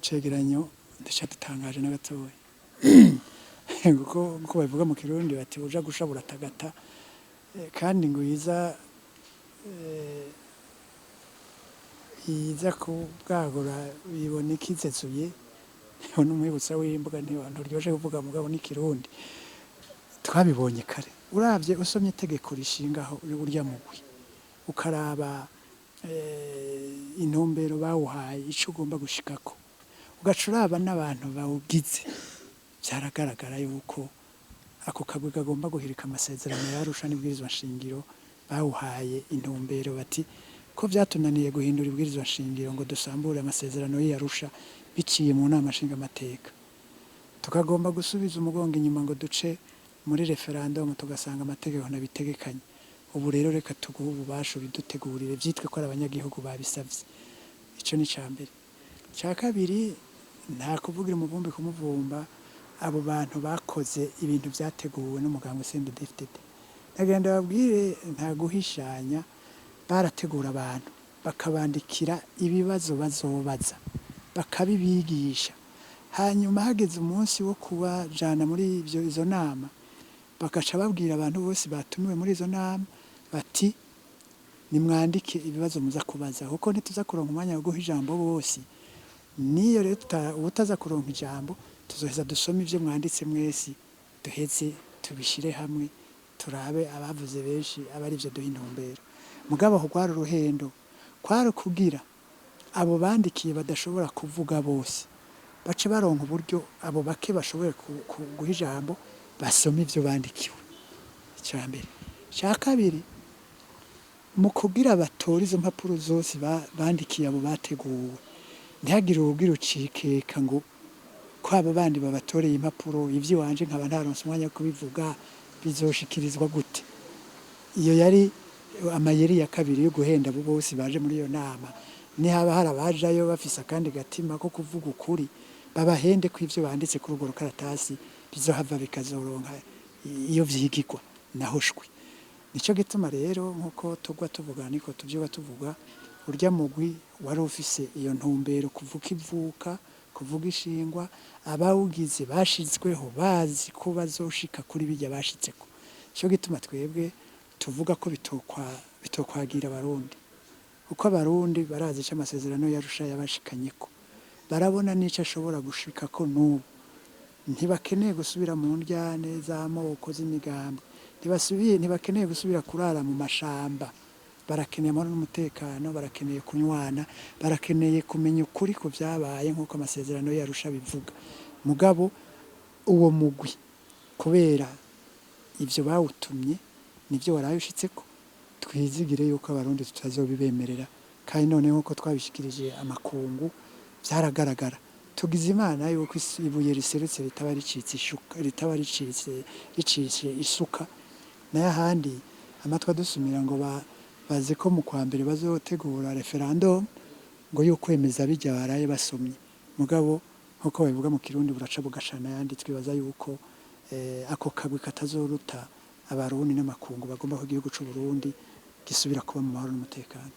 Ico cegeranyo nticadutangaje na gatoya, kuko nkuko babivuga mu Kirundi bati: "Uja gusha buratagata." Kandi ngo iza iza kubwagura ibona ikizezuye. N'umwibutsa w'imbwa ntiryoshe kuvuga, mugabo n'ikirundi twabibonye kare. Uravye, usomye itegeko rishingaho urya mugwi, ukaraba intumbero bawuhaye, ico ugomba gushikako, ugaca uraba n'abantu bawugize, vyaragaragara yuko ako kagwi kagomba guhirika amasezerano y'Arusha n'ibwirizwa nshingiro. Bawuhaye intumbero bati: "Ko vyatunaniye guhindura ibwirizwa nshingiro ngo dusambure amasezerano y'Arusha biciye mu nama nshingamateka, tukagomba gusubiza umugongo inyuma ngo duce muri referendum, tugasanga amategeko ntabitegekanye, ubu rero reka tuguhe ububasha ubidutegurire, vyitwe ko ari abanyagihugu babisavye." Ico ni ica mbere. Ica kabiri, nta kuvugira umuvumbi kumuvumba, abo bantu bakoze ibintu vyateguwe n'umugambwe CNDD-FDD. Ndagenda babwire, nta guhishanya, barategura abantu bakabandikira ibibazo bazobaza, bakabibigisha, hanyuma hageze umunsi wo kubajana muri ivyo izo nama, bagaca babwira abantu bose batumiwe muri izo nama bati: "Nimwandike ibibazo muza kubaza, kuko ntituza kuronka umwanya wo guha ijambo bose. Niyo rero ubutaza kuronka ijambo, tuzoheza dusome ivyo mwanditse mwese, duheze tubishire hamwe, turabe abavuze benshi aba ari vyo duha intumbero." Mugabo aho rwari uruhendo, kwari ukugira abo bandikiye badashobora kuvuga bose bace baronka uburyo, abo bake bashoboye guha ijambo basome ivyo bandikiwe. Ica mbere. Ica kabiri, mu kugira batore izo mpapuro zose bandikiye abo bateguwe, ntihagire uwugira ucikeka ngo ko abo bandi babatoreye impapuro, ivy'iwanje nkaba ntaronse umwanya wo kubivuga, bizoshikirizwa gute? Iyo yari amayeri ya kabiri yo guhenda abo bose baje muri iyo nama. Nihaba hari abajayo bafise akandi gatima ko kuvuga ukuri, babahende ko ivyo banditse kuri urwo rukaratasi bizohava bikazoronka iyo vyigirwa naho shwi. Nico gituma rero, nkuko tugwa tuvuga niko tuvyuka tuvuga, urya mugwi wari ufise iyo ntumbero kuvuka ivuka, kuvuga ishingwa. Abawugize bashizweho bazi ko bazoshika kuri birya bashitseko. Nico gituma twebwe tuvuga ko bitokwagira Abarundi, kuko Abarundi barazi ico amasezerano y'Arusha yabashikanyeko, barabona n'ico ashobora gushikako n'ubu. Ntibakeneye gusubira mu ndyane z'amoko, z'imigambwe, ntibasubiye, ntibakeneye gusubira kurara mu mashamba. Barakeneye amahoro n'umutekano, barakeneye kunywana, barakeneye kumenya ukuri ku vyabaye nk'uko amasezerano y'Arusha bivuga. Mugabo uwo mugwi, kubera ivyo bawutumye nivyo waraye ushitseko, twizigire yuko Abarundi tutazobibemerera. Kandi none nk'uko twabishikirije amakungu, vyaragaragara. Tugize Imana yuko ibuye riserutse ritaba ricitse ishuka, ritaba ricitse ricitse isuka. Nayo ahandi amatwi adusumira ngo bazi ko mu kwa mbere bazotegura referendum ngo yo kwemeza bijya baraye basomye. Mugabo nkuko babivuga mu Kirundi, buraca bugashana yandi. Twibaza yuko ako kagwi katazoruta Abarundi n'amakungu bagomba ko igihugu c'u Burundi gisubira kuba mu mahoro n'umutekano.